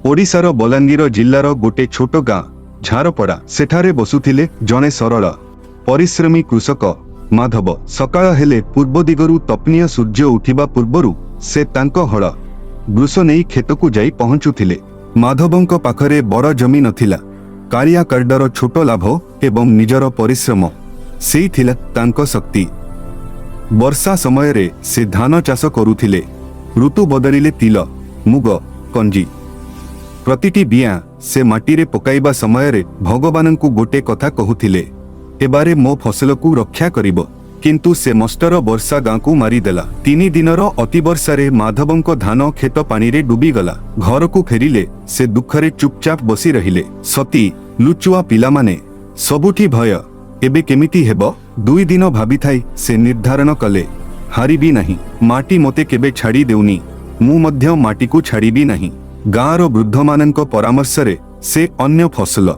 ଓଡ଼ିଶାର ବଲାଙ୍ଗୀର ଜିଲ୍ଲାର ଗୋଟେ ଛୋଟ ଗାଁ ଝାରପଡ଼ା। ସେଠାରେ ବସୁଥିଲେ ଜଣେ ସରଳ ପରିଶ୍ରମୀ କୃଷକ ମାଧବ। ସକାଳ ହେଲେ ପୂର୍ବ ଦିଗରୁ ତପ୍ନୀୟ ସୂର୍ଯ୍ୟ ଉଠିବା ପୂର୍ବରୁ ସେ ତାଙ୍କ ହଳ ବୃଷ ନେଇ କ୍ଷେତକୁ ଯାଇ ପହଞ୍ଚୁଥିଲେ। ମାଧବଙ୍କ ପାଖରେ ବଡ଼ ଜମି ନଥିଲା। କାଳିଆ କାର୍ଡର ଛୋଟ ଲାଭ ଏବଂ ନିଜର ପରିଶ୍ରମ, ସେଇ ଥିଲା ତାଙ୍କ ଶକ୍ତି। ବର୍ଷା ସମୟରେ ସେ ଧାନ ଚାଷ କରୁଥିଲେ। ଋତୁ ବଦଳିଲେ ତିଲ, ମୁଗ, କଞ୍ଜି। ପ୍ରତିଟି ବିଆଁ ସେ ମାଟିରେ ପକାଇବା ସମୟରେ ଭଗବାନଙ୍କୁ ଗୋଟେ କଥା କହୁଥିଲେ, "ଏବାରେ ମୋ ଫସଲକୁ ରକ୍ଷା କରିବ।" କିନ୍ତୁ ସେ ମଷ୍ଟର ବର୍ଷା ଗାଁକୁ ମାରିଦେଲା। 3 ଦିନର ଅତିବର୍ଷାରେ ମାଧବଙ୍କ ଧାନ କ୍ଷେତ ପାଣିରେ ଡୁବିଗଲା। ଘରକୁ ଫେରିଲେ ସେ ଦୁଃଖରେ ଚୁପଚାପ ବସି ରହିଲେ। ସତୀ, ଲୁଚୁଆ, ପିଲାମାନେ, ସବୁଠି ଭୟ। ଏବେ କେମିତି ହେବ? 2 ଦିନ ଭାବିଥାଇ ସେ ନିର୍ଦ୍ଧାରଣ କଲେ, ହାରିବି ନାହିଁ। ମାଟି ମୋତେ କେବେ ଛାଡ଼ି ଦେଉନି, ମୁଁ ମଧ୍ୟ ମାଟିକୁ ଛାଡ଼ିବି ନାହିଁ। ଗାଁର ବୃଦ୍ଧମାନଙ୍କ ପରାମର୍ଶରେ ସେ ଅନ୍ୟ ଫସଲ,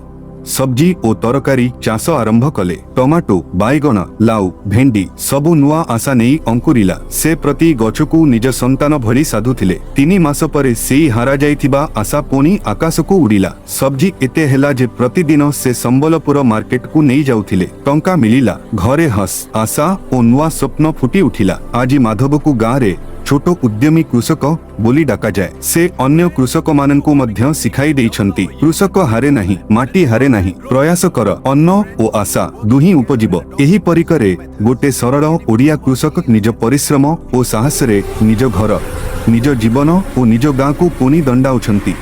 ସବଜି ଓ ତରକାରୀ ଚାଷ ଆରମ୍ଭ କଲେ। ଟମାଟୋ, ବାଇଗଣ, ଲାଉ, ଭେଣ୍ଡି ସବୁ ନୂଆ ଆଶା ନେଇ ଅଙ୍କୁରିଲା। ସେ ପ୍ରତି ଗଛକୁ ନିଜ ସନ୍ତାନ ଭଳି ସାଧୁଥିଲେ। 3 ମାସ ପରେ ସେଇ ହାରାଯାଇଥିବା ଆଶା ପୁଣି ଆକାଶକୁ ଉଡ଼ିଲା। ସବଜି ଏତେ ହେଲା ଯେ ପ୍ରତିଦିନ ସେ ସମ୍ବଲପୁର ମାର୍କେଟକୁ ନେଇ ଯାଉଥିଲେ। ଟଙ୍କା ମିଳିଲା, ଘରେ ହସ, ଆଶା ଓ ନୂଆ ସ୍ୱପ୍ନ ଫୁଟି ଉଠିଲା। ଆଜି ମାଧବକୁ ଗାଁରେ ଛୋଟ ଉଦ୍ୟମୀ କୃଷକ ବୋଲି ଡାକାଯାଏ। ସେ ଅନ୍ୟ କୃଷକମାନଙ୍କୁ ମଧ୍ୟ ଶିଖାଇ ଦେଇଛନ୍ତି, କୃଷକ ହାରେ ନାହିଁ, ମାଟି ହାରେ ନାହିଁ। ପ୍ରୟାସ କର, ଅନ୍ନ ଓ ଆଶା ଦୁହିଁ ଉପଜିବ। ଏହି ପରିକରେ ଗୋଟେ ସରଳ ଓଡ଼ିଆ କୃଷକ ନିଜ ପରିଶ୍ରମ ଓ ସାହସରେ ନିଜ ଘର, ନିଜ ଜୀବନ ଓ ନିଜ ଗାଁକୁ ପୁଣି ଦଣ୍ଡାଉଛନ୍ତି।